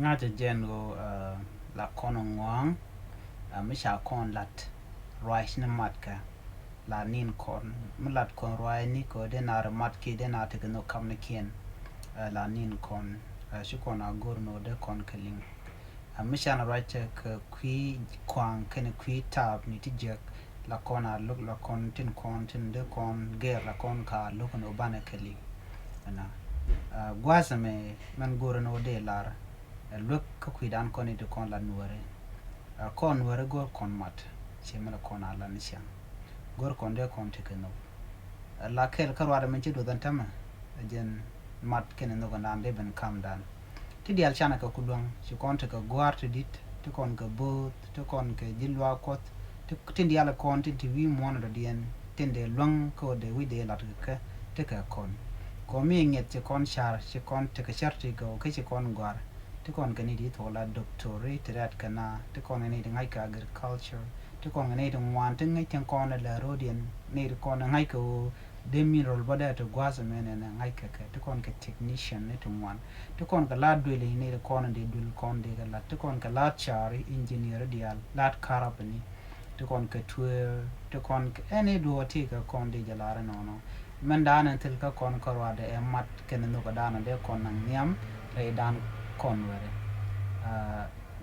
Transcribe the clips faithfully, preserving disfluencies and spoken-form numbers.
Ŋa̱cä jɛn ɣöö la kɔn ŋua̱a̱ŋ mi ca kɔn lat ruac ni matkɛ la ni̱n kɔn mi lat kɔn ruac ni kɛ ɣöö dee na ri mat kiɛ dee na tekɛ nhök kamnikiɛn. La ni̱n kɔn ci kɔn a go̱r ni ɣöö dee kɔn kɛ liŋ. Mi can ruac kɛ kui̱ kua̱a̱ŋ kɛnɛ kui̱ taap ni ti jiäk la kɔn a lo̱k la kɔn tin kɔn tin dee kɔn gɛɛr la kɔn ka lo̱k ni ɣöö banɛ kɛ liŋ. Ɛna gua̱a̱th ɛmɛ mɛn go̱r ni ɣöö dee lar ɛ luek kä kui̱dan kɔn i̱ ti kɔn la nuɔ̱ɔ̱ri. Ɛ kɔn nuɔ̱ɔ̱ri go̱r kɔn mat ciɛ mi la kɔn a la ni ciaŋ go̱r kɔn dee kɔn ti kɛ nhök. Ɛ la kɛl kä ruaadɛ min ci duɔth ɛn tämɛ ɛ jɛn mat kɛnɛ nhök ɛn daan dee ben kamdan. Ti diaal canɛ kɛ ku luäŋ ci kɔn ti kɛ gua̱a̱r ti di̱t ti kɔn kɛ bööth ti kɔn kɛ ji̱ luaak kuɔth. Tin diaal kɔn tin ti wi̱i̱ muɔ̱ɔ̱n dɔ̱diɛn tin dee luäŋ kä ɣöö dee wi̱c dee lat kɛ kɛ ti kɛ kɔn. Kɔn mi ŋiɛth ci kɔn car ci kɔn ti kɛ cär ti kɛ ɣöö kä ci kɔn gua̱a̱r. Ti kɔn kɛ ni di thuɔk la doctor ti rɛ̈t kɛ na ti kɔn kɛ ni di ŋa̱c kɛ agriculture. Ti kɔn kɛ ni di ŋuan ti ŋäc tin kɔn lɛ ro̱diɛn ni di kɔn ŋa̱c kɛ ɣöö dee mineral bä dee ti gua̱a̱th ɛmɛ nɛnɛ ŋa̱c kɛ kɛ ti kɔn kɛ technician ni ti ŋuan. Ti kɔn kɛ la̱t duëli ni ti kɔn di duël kɔn di kɛ la̱t ti kɔn kɛ la̱t caari engineer diaal la̱t karabani. Ti kɔn kɛ tuëë ti kɔn kɛ ɛn i̱ duɔ̱ɔ̱k ti kɛ kɔn di jɛ la̱r inɔnɔ. Mɛn daanɛ thil kä kɔn kä ruaadɛ ɛ mat kɛn nhök ɛ daanɛ dee kɔn naŋ nhiam rɛy daan kɔn wɛrɛ.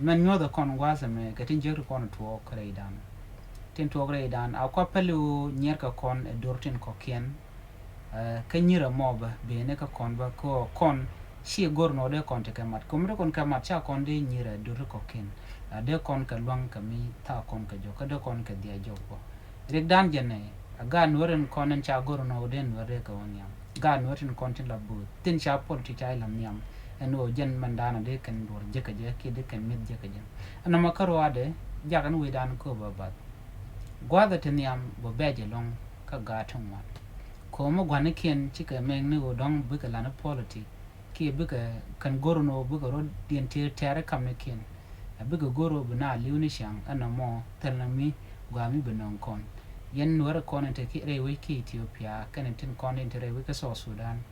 Mɛn nyuɔ̱th ɛ kɔn gua̱a̱th ɛmɛ kɛ tin jiäk ti kɔn tuɔɔk rɛy daan. Tin tuɔɔk rɛy daan a kua päli ɣöö nyiɛrkɛ kɔn ɛ dor tin kɔ̱kiɛn. Kä nyirɛ mɔ bä beni kä kɔn bä kä kɔn ci go̱r nɔ dee kɔn ti kɛ mat kɔn mi dee kɔn kɛ mat ca kɔn dee nyirɛ duri kɔ̱kiɛn. Dee kɔn kɛ luaŋ kɛ mi tha kɔn kɛ jɔk kä dee kɔn kɛ dhia jɔk bä. Rik dan jɛn nɛ a gaat nuɔr in kɔn in ca go̱r nɔ dee nuɔr dee kɛ wä nhiam. Gaat nuɔr in kɔn tin la bo̱o̱th tin ca pol ti ca ila nhiam. Ɛn ɣöö jɛn mɛn daanɔ dee kɛn duɔr jek kɛ jɛ kiɛ dee kɛn mi̱th jek kɛ jɛ. Ɛn nɔmɔ kä ruaadɛ jak ɛn wecdan kööbä bath. Gua̱a̱th ɛ ti nhiam bä bɛc ɛlɔ̱ŋ kä gaat ti ŋuan. Ko̱o̱m mi gua̱nikiɛn cikɛ mɛŋ ni ɣöö dɔ̱ŋ bikɛ la̱t ni politik kiɛ bikɛ kɛn go̱r ni ɣöö bikɛ rɔ̱diɛn tëë tɛ̈ri kamnikiɛn. Ɛ bikɛ go̱r ɣöö bi na li̱w ni ciaŋ ɛn nɔmɔ thil ni mi gua̱a̱ mi bi nöŋ kɔn. Yɛn nuäärä kɔn in te rɛy wec kä Ethiopia kɛnɛ tin kɔn in te rɛy wec kä South Sudan.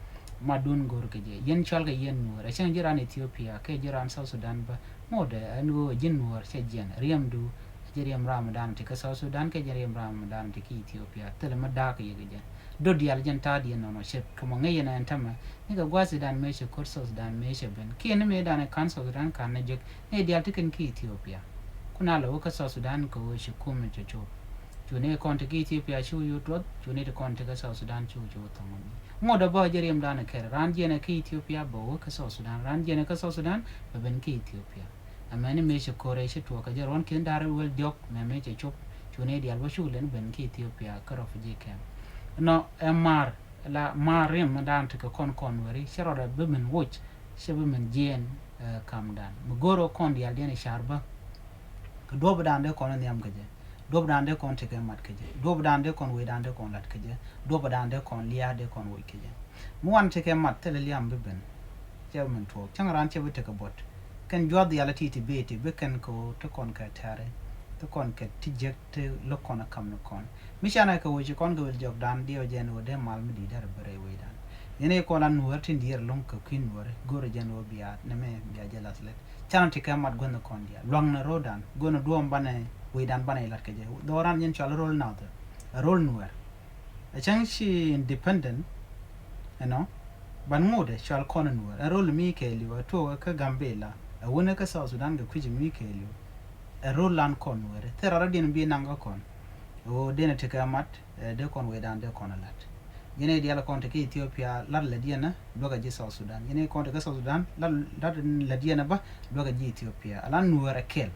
Ma duun go̱r kɛ jɛ yɛn cɔal kɛ yɛn nuäär ɛ cäŋ ji̱ raan Ethiopia kɛ ji̱ raan South Sudan bä. Ŋotdɛ ɛn ɣöö ji̱n nuäär cɛ jiɛn riɛmdu. Ji̱ riɛm ram dan ti kä South Sudan kɛ ji̱ riɛm ram dan ti kä Ethiopia thilɛ mi da̱a̱k yɛ kɛ jɛ. Dot diaal jɛn ta̱a̱ diɛn nɔnɔ cɛ kɛ mɔ ŋäc yɛn ɛn tämɛ. Ni kɛ gua̱a̱th Sudan mëë cɛ ko̱r South Sudan mëë cɛ ben kiɛ ni mëë dan ɛ ka̱n South Sudan ka̱n ni jek ni diaal ti kɛn kä Ethiopia. Kun a lɛ wä kä South Sudan kɛ wä cɛ kum cɛ cop. Cu ni kɔn ti kä Ethiopia cu cu tuɔth cu ni ti kɔn ti kä South Sudan cu cu thɔŋ. Ŋot a bä ji̱ riɛm dan ɛ kɛr ran jiɛn ɛ kä Ethiopia bä wä kä South Sudan ran jiɛn ɛ kä South Sudan bä ben kä Ethiopia. Amäni mëë cɛ ko̱rɛ cɛ tuɔɔk kɛ jɛ ruɔ̱n ki̱n da̱r wel diɔ̱k mɛ mëë cɛ cop. Cu ni diaal bä cuk lɛn ben kä Ethiopia kä refugee camp. Nɔ ɛ mar la mar rim mi da̱a̱n tekɛ kɔn kɔn weri cɛ rɔɔdɛ bi min woc. Cɛ bi min jiɛɛn kamdan mi go̱o̱r ɔ kɔn diaal diɛn i̱ car bä. Kɛ duɔ̱p dan dee kɔn nhiam kɛ jɛ. Duɔ̱p dan dee kɔn tekɛ mat kɛ jɛ duɔ̱p dan dee kɔn wec dan dee kɔn lat kɛ jɛ. Duɔ̱p dan dee kɔn lia̱a̱ dee kɔn woc kɛ jɛ. Mi wan tekɛ mat thilɛ liam bi ben. Cɛ bi min tuɔɔk cäŋ raan cɛ bi tekɛ buɔt. Kɛn juath yalä ti ti bee ti bi kɛn kɛ ɣöö ti kɔn kɛ tɛ̈ri. Ti kɔn kɛ ti jiäk ti lo̱k kɔn ɛ kam ni kɔn. Mi canɛ kɛ wec ci kɔn kɛ wil jɔkdan diɛw jɛn ɣöö dee mal mi di̱i̱t dɛr bi rɛy wecdan. Yɛn i̱ kɔn la nuɔ̱ɔ̱r tin diɛɛr lo̱ŋ kɛ kui̱ nuɔ̱ɔ̱ri go̱o̱rɛ jɛn ɣöö bia nɛmɛ bia jɛ lath lät. Canɛ ti kɛ mat guänh kɔn diaal luaŋnɛ ro̱o̱dan go̱o̱nɛ duɔ̱ɔ̱m banɛ wecdan banɛ ilat kɛ jɛ. Dhɔran jɛn cual ro̱l nath ro̱l nuɔ̱ɔ̱r. Ɛ cäŋ ci independent ɛnɔ ban ŋot ɛ cual kɔn nuɔr ɛ rol mi kɛɛliw ɛ tuɔk ɛ kä Gambela ɛ wun ɛ kä South Sudan kɛ kui̱c mi kɛɛliw. Ɛ rol lan kɔn nuɔr ɛ thil rɔɔdiɛn bi naŋ kä kɔn. Ɛ ɣöö den ɛ tekɛ mat ɛ dee kɔn wecdan dee kɔn ɛ lat. Jɛn ɛ diaal kɔn tekɛ Ethiopia lat lɛ diɛn ɛ duäkɛ ji̱ South Sudan jɛn ɛ kɔn tekɛ South Sudan lat lɛ diɛn ɛ bä duäkɛ ji̱ Ethiopia ɛ lan nuɔr ɛ kɛl.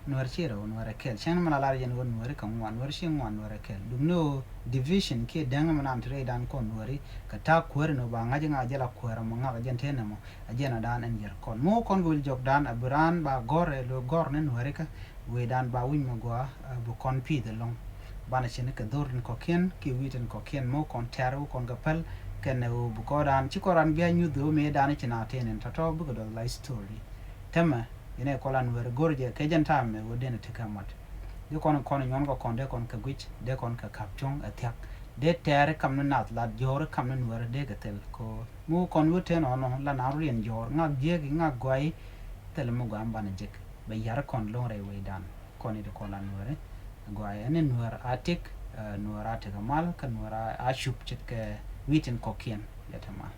Nuɛr ci rɛw nuɛr ɛ kɛl cäŋ ni mɛ la lar yɛn ɣöö nuɛri kɛ ŋuan nuɛri ci ŋuan nuɛr ɛ kɛl duk ni ɣöö division kiɛ däŋ mɛ nan ti rɛydan kɔn nuɛri. Kɛ ta̱a̱ kuääri ni ɣöö ba ŋa̱c ŋa̱c jɛ la kuäär ɛmɔ ŋa̱k ɛ jɛn tëë nɛmɔ. Ɛ jɛn ɛ daan ɛn yɛr kɔn mi wä kɔn kɛ wil jɔkdan ɛ bi raan ba gɔ̱r ɛ lo̱ gɔ̱r ni nuɛri kä. Wecdan ba wi̱c mi gɔaa ɛ bi kɔn pi̱i̱th ɛlɔ̱ŋ. Banɛ cɛ ni kɛ dho̱r tin kɔ̱kiɛn kiɛ wi̱i̱ tin kɔ̱kiɛn mi wä kɔn tɛ̈r wä kɔn kɛ päl. Kɛn ɛ ɣöö bi kɔn raan ci kɔn raan bia nyuth ɣöö mëë daan ci na tëë nɛn tɔ̱tɔ̱ bikɛ duɔth la history. Täämɛ yɛn ɛ kɔn la nuɛɛri go̱r jɛ kɛ jɛn ta̱a̱ mɛ ɣöö den ɛ tekɛ mat. Dee kɔn kɔn nyuɔn kɛ kɔn dee kɔn kɛ guic dee kɔn kɛ ka̱p cuɔ̱ŋ ɛ thia̱k. Dee tɛɛri kam ni nath la jɔɔri kam ni nuɛɛri dee kɛ thil kɛ ɣöö mi wä kɔn wä tëë nɔnɔ la na rɔ̱diɛn jɔɔr ŋak jiääk i̱ ŋak guay. Thilɛ mi gɔaa mi banɛ jek bɛ yar kɔn loŋ rɛy wecdan. Kɔn i̱ ti kɔn la Nuääri. Gɔaa ɛn ni Nuäär a tëk, Nuäär a tëk a mal kä Nuäär a cup ce̱tkɛ wi̱i̱ tin kɔ̱kiɛn. Yɛ te mal.